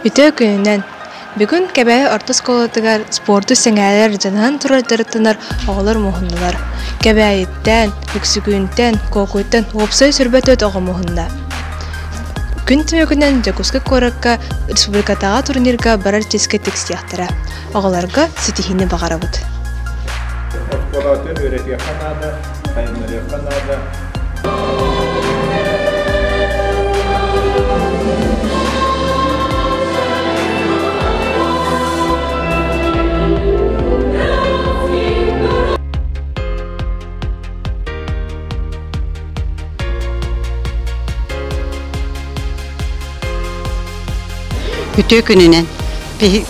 Үтүө күнүнэн! Бүгүн Кэбээйи орто оскуолатыгар спорду сэҥээрэр, дьаныһан турар дьарыктанар оҕолор муһуннулар. Кэбээйиттэн, Лүксүгүүнтэн, Куокуйтан уопсай сүүрбэ төрт оҕо муһунна. Күн түмүгүнэн Дьокуускай куоракка республикатааҕы турнирга барар чиэскэ тиксиэхтэрэ. Оҕолорго ситиһиини баҕарабыт. Оскуолатын үөрэтиэххэ наада, сайыннарыахха наада. Үтүө күнүнэн!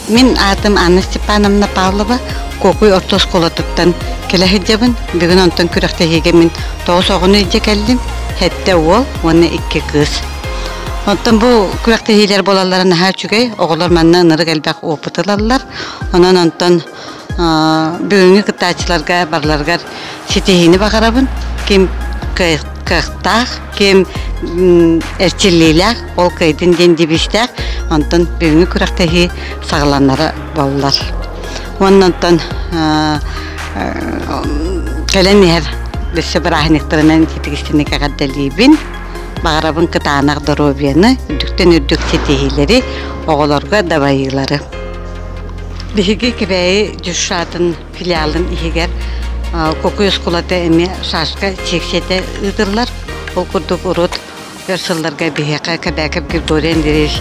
Мин аатым Анна Степановна Павлова, Куокуй орто оскуолатыттан кэлэ сылдьабын. Бүгүн онтон күрэхтэһиигэ мин тоҕус оҕону илдьэ кэллим, сэттэ уол уонна икки кыыс. Оттон бу күрэхтэһиилэр буолаллара наһаа үчүгэй, оҕолор манна ынырык элбэх опыт ылаллар. Онон онтон бүгүҥҥү кыттааччыларга барыларыгар ситиһиини баҕарабын. Ким кыахтаах, ким эрчиллиилээх, ол кыайдын диэн девизтээх, онтон бүгүҥҥү күрэхтэһии саҕаланара буоллар. Уонна онтон кэлэн иһэр өссө бырааһынньыктарынан ититик эҕэрдэлиибин. Баҕарабын кытаанах доруобуйаны, үрдүктэн үрдүк ситиһиилэри, оҕолорго дабайыылары. Биһиги Кэбээйи дьуссаатын филиалын иһигэр Кокуй оскуолата эмиэ шашка сиэксийэтэ ыытыллар. Ол курдук урут өр сылларга биһиэхэ Кэбээкэп Григорий Андреевич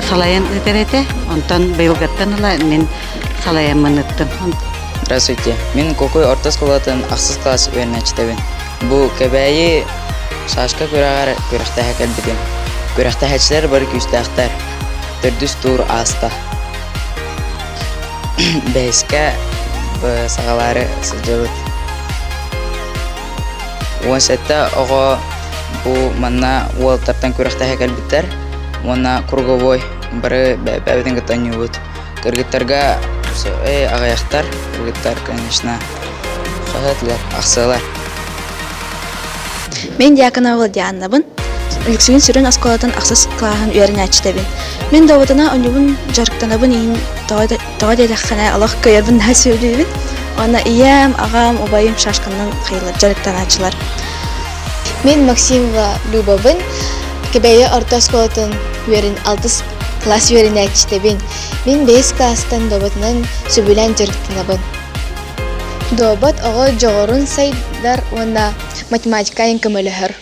салайан ыытар этэ. Онтон быйылгыттан ыла мин салайаммын ыыттым. Здравствуйте. Мин Кокуй орто оскуолатын ахсыс класс үөрэнээччитэбин. Бу Кэбээйи шашка күрэҕэр күрэхтэһэ кэлбитим. Күрэхтэһээччилэр бары күүстээхтэр. Төрдүс тур ааста. Бэһискэ саҕалаары сылдьабыт. 17 оҕо бу манна уолаттартан күрэхтэһэ кэлбиттэр уонна круговой бары бэйэбитин кытта оонньуубут. Кыргыттарга аҕыйахтар, кыргыттар, конечно, хаһыатылар, ахсыалар. Мин Дьяконова Владианнабын. Лүксүгүн сүрүн оскуолатын ахсыс кылааһын үөрэнээччитэбин. Мин добутуна оонньуубун дьарыктанабын иһин тоҕо диэтэххинэ олох кыайарбын наһаа сөбүлүүбүн. Уонна ийэм, аҕам, убайым шашканан хайылар дьарыктанааччылар. Мин Максимова Любабын, Кэбээйи орто оскуолатын үөрэн алтыс класс үөрэнээччитэбин. Мин бэһис класстан добутунан сөбүлээн дьарыктанабын. Дуобат оҕо дьоҕурун сайдар уонна математикаҕа көмөлөһөр.